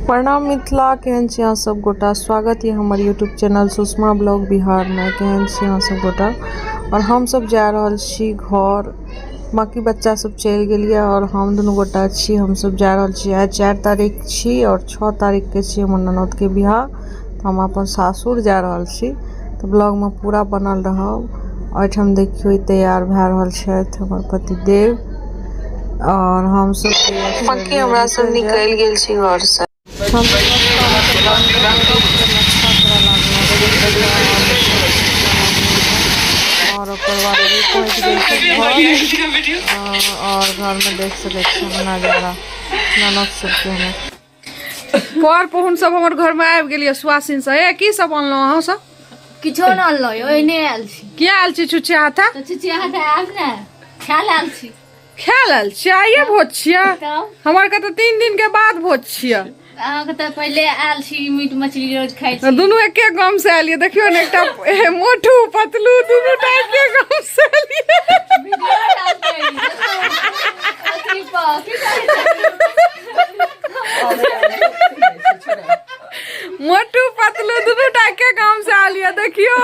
प्रणाम मिथिला, केहन छी अहाँ सब गोटा? स्वागत यऽ हमर यूट्यूब चैनल सुषमा ब्लॉग बिहारमे। केहन छी अहाँ सब गोटा? और हम सब जा रहल छी घर, बाकी बच्चा सब चलि गेल यऽ और हम दुनू गोटा छी। हम सब जा रहल छी। आइ 4 तारीख छी और 6 तारीख के छी हमर ननद के बियाह, तऽ हम अपन सासुर जा रहल छी। तऽ ब्लॉगमे पूरा बनल रहब। एहिठाम देखियौ, ई तैयार भए रहल छथि हमर पतिदेव और हम सब। बाकी हमरा सब निकलि गेल छी घर से। हम सब रास्तामे से नाश्ता करऽ लागलहुँ और ओकर बाद अभी पहुँच गेल छी घर और घरमे देख सकै छी नजारा ननद सबके हमर। पर पहुन सब हमर घर में आबि गेलियै सुआसिन से। ए, की सब अनलहुँ अहाँ सब? किछो न अनलहुँ यौ, ओहिने आयल छी। किया आयल छी छुच्छे हाथे? तऽ छुच्छे हाथे आयब ने, खायल आयल छी। खायल आयल छियै? आइए भोज छियै? तब। हमर के तऽ 3 दिन के बाद भोज छियै। अहाँके तऽ पहिले आयल छी, मीट मछली रोज खाइ छी। दुनू एके गाम से आयल देखियौ ने, एकटा मोटू पतलू दुनू टा एके गाम से एलियै। वीडियो डालतै अथी पर, की कहै छै? मोटू पतलू दुनू टा एके गाम से आयल यऽ देखियौ।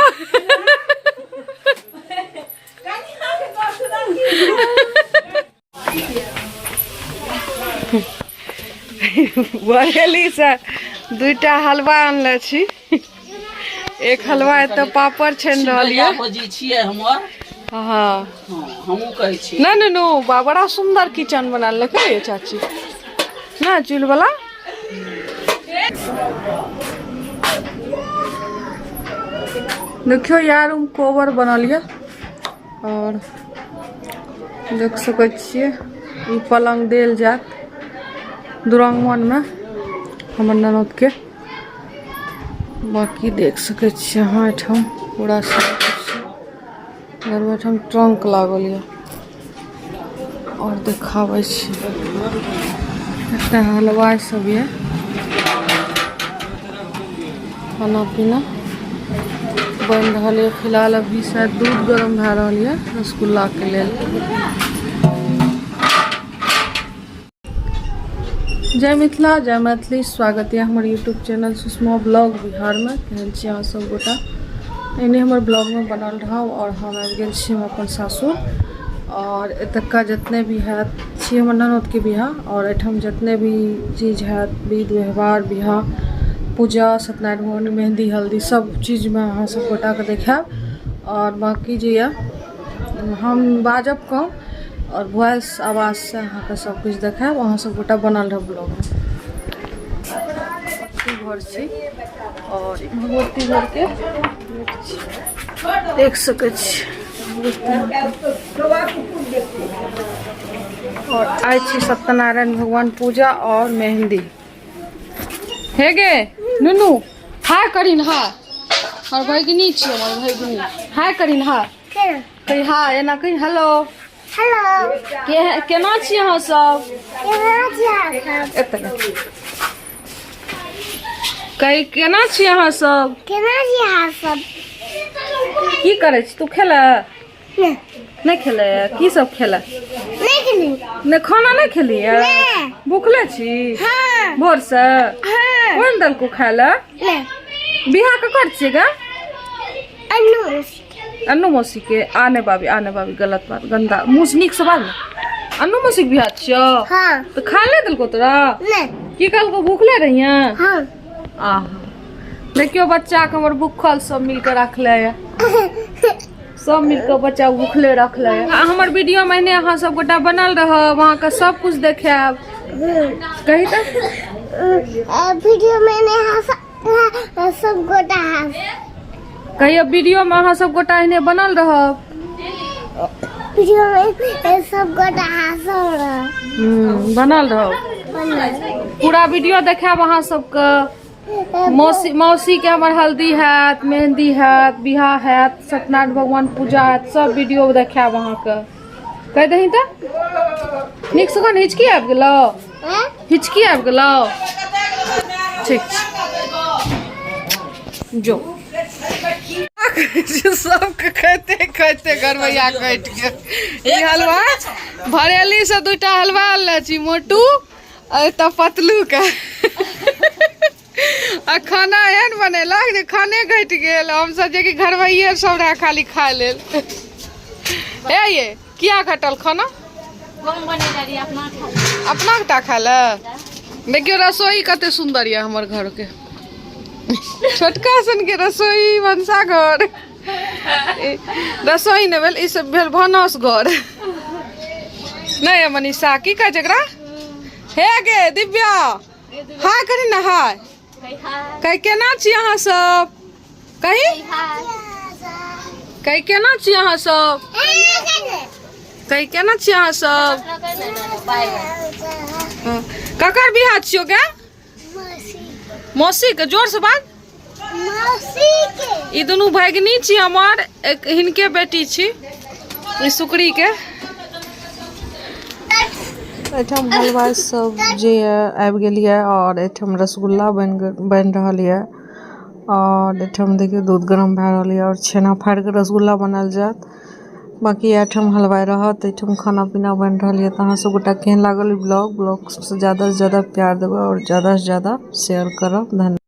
बरेली से दुईटा हलवा आनले छी। एक हलवा एतऽ पापड़ छानि रहल यऽ। भौजी छियै हमर। हाँ। हाँ, हमहूँ कहै छी। नहीं नहीं नो बा, बड़ा सुंदर किचन बना लेलकै ये चाची ना, चूल्ह वाला। देखियो यार, हम कोबर बनल यऽ और देख सकै छियै ई पलंग देल जायत दुरांगमनमे हमर ननदके। बाकी देख सकै छियै अहाँ एहिठाम पूरा सब किछु। घरमे एहिठाम ट्रंक लागल यऽ और देखाबै छी एतऽ हलवाइ सब यऽ। खाना पीना बनि रहल यऽ फिलहाल। अभी शायद दूध गरम भए रहल यऽ रसगुल्लाके लेल। जय मिथिला, जय मैथिली। स्वागत यऽ हमर यूट्यूब चैनल सुषमा ब्लॉग बिहारमे। केहन छी अहाँ सब गोटा? एहने हमर ब्लॉगमे बनल रहब। और हम आबि गेल छी हम अपन सासुर और एतुका जितने भी हैत छी हमर ननदके बियाह और एहिठाम जितने भी चीज हैत, विध व्यवहार, बियाह, पूजा, सत्यनारायण भगवान, मेहंदी, हल्दी, सब चीजमे अहाँ सब गोटाके देखायब। और बाकी जे यऽ हम बाजब कम और वॉइस आवाजसँ अहाँके सब किछु देखायब। अहाँ सब गोटा बनल रहब ब्लॉगमे। घर छी और ई भगवती घरके देख सकै छी और आइ छी सत्यनारायण भगवान पूजा और मेहंदी। हे गे नुनू, हाय करीन, हाय। हमर भगिनी छी, हमर भगिनी। हाय करीन, हाय कही, हाय एना कही। हेलो, के केना छी अहाँ सब? एतऽ कही, केना छी अहाँ सब? केना छी अहाँ सब? की करै छी तू? खेला नहि खेले? की सब खेला? नहि खेली। नहि, खाना नहि खेलियै? भूखले छी भोर से? कोन देलको खाय लए? बियाह ककर छियै गे? अन्नू। अन्नू मौसी के? आ नहि बाबी, आ नहि बाबी, गलत बात, गंदा मुँह से। नीक से बाज ने। अन्नू मौसी के बियाह छियौ? हाँ। तऽ खाय ले देलको तोरा? नहि। की कहलको, भूखले रहिए? हाँ। आहा, देखियौ बच्चा के हमर भूखल सब मिलके रखले ये। सब मिलके बच्चा भूखले रखले ये। आ हमर वीडियो में एहने अहाँ सब गोटा बनल रहब, अहाँके सब कुछ देखायब। कही तऽ। वीडियो में ने सब गोटा कहियो वीडियो में अहाँ सब गोटा एहने बनल रहब। वीडियो में सब गोटा हंसल रह। बनल रहब, पूरा वीडियो देखायब अहाँ सबके। मौसी, मौसी के हमर हल्दी हैत, मेहंदी हैत, बियाह हैत, सत्यनारायण भगवान पूजा हैत, सब वीडियो देखायब अहाँके। कहि दही तऽ नीक से। कन हिचकी आबि गेलौ? हिचकी आबि गेलौ? ठीक छै, जो। सबके खाइते खाइते घरवैया कटि गेल। ई हलवा भरेली से दूटा हलवा आनले छी, मोटू आ एतऽ पतलू के। आ खाना एहन बनेलक जे खाने घटि गेल। हमसब जे कि घरबैये सब रहे खाली खाय लेल। हे ये किया घटल खाना? अपना टा खाय ले। देखियौ रसोई कते सुंदर यऽ हमर घर के, छोटका सन के रसोई भनसा घर। रसोई नहि भेल, ई सब भेल भानस घर। नहि ये मनीषा, की कहै छै एकरा? हे गे दिव्या, हाय करी ने, हाय कही, केना छी अहाँ सब? कही कही, केना छी अहाँ सब? कही, केना छी अहाँ सब? ककर बियाह छियौ गे? मौसी के। जोर से बात। ई दुनू भगिनी छी हमर, एक हिनके बेटी छी ई सुकरी के। एहिठाम हलवाइ सब जे यऽ आबि गेल यऽ आओर एहिठाम रसगुल्ला बनि रहल यऽ आओर एहिठाम देखियौ दूध गरम भए रहल यऽ आओर छेना फाड़ि कऽ रसगुल्ला बनायल जायत। बाँकी एहिठाम हलवाइ रहत, एहिठाम खाना पीना बनि रहल यऽ। तऽ अहाँ सब गोटा केहन लागल ई ब्लॉग? ब्लॉग सबसँ ज्यादासँ ज्यादा प्यार देबै आओर ज्यादासँ ज्यादा शेयर करब। धन्यवाद।